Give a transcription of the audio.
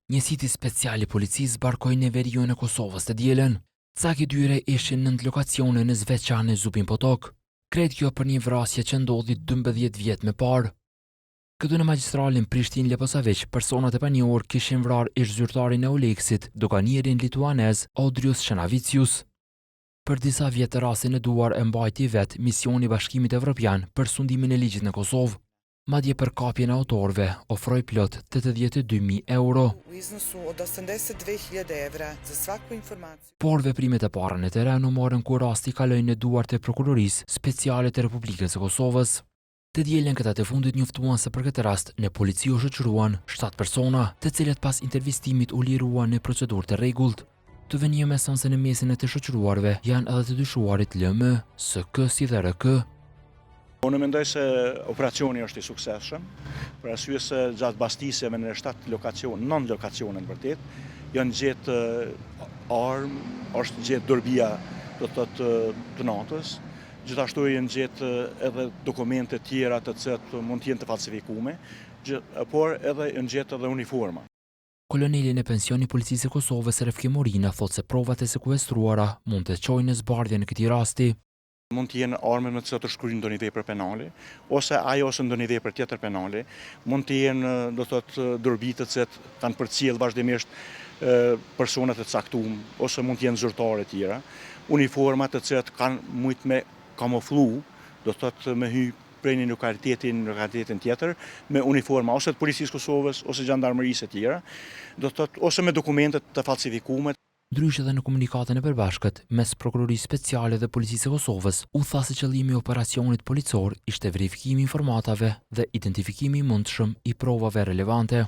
Njësiti special i policisë zbarkoi në veriun e Kosovës të dielën. Cak i tyre ishin nëntë lokacione në Zveçan e Zubin Potok. Krejt kjo për një vrasje që ndodhi 12 vjet më parë. Këtu në magjistralen Prishtinë-Leposaviq, personat e panjohur kishin vrarë ish-zyrtarin e Eulexit, doganierin lituanez Audrius Chanavicius. Për disa vjet rastin në duar e mbajti vetë misioni i Bashkimit Evropian për sundimin e ligjit në Kosovë. Madje për kapjen e autorëve ofroi plot 82.000 euro. U iznosu od 82.000 evra za svaku informaciju. Por veprimet e para në teren u morën kur rasti kaloi në duart e Prokurorisë Speciale të Republikës së Kosovës. Të dielën këta të fundit njoftuan se për këtë rast në polici u shoqëruan 7 persona, të cilët pas intervistimit u liruan në procedurë të rregullt. Të vënie mëson se në mesin e të shoqëruarve janë edhe të dyshuarit LM, SK si dhe RK. Unë mendoj se operacioni është i suksesshëm, për arsye se gjatë bastisjeve në 7 lokacione, 9 lokacione në vërtet, janë gjetë armë, është gjetë dorbia do të thotë të natës, gjithashtu janë gjetë edhe dokumente tjera të cilat mund të jenë të falsifikume, por edhe janë gjetë edhe uniforma. Koloneli në pension i Policisë së Kosovës Refki Morina thotë se provat e sekuestruara mund të çojnë në zbardhjen e këtij rasti. Mund të jenë armë me të cilat është kryer ndonjë vepër penale, ose ajo ose ndonjë vepër tjetër penale, mund të jenë, do të thotë, dorbi të cilat kanë përcjell vazhdimisht personat e caktuar, ose mund të jenë zyrtarë e tjera, uniforma të cilat kanë mujt me kamuflu, do të thotë me hy prej një lokaliteti në lokalitetin tjetër, me uniforma ose të policisë Kosovës, ose xhandarmërisë e tjera, do të thotë ose me dokumente të falsifikume. Ndryshe edhe në komunikatën e përbashkët mes Prokurorisë Speciale dhe Policisë së Kosovës, u tha se qëllimi i operacionit policor ishte verifikimi i informatave dhe identifikimi i mundshëm i provave relevante.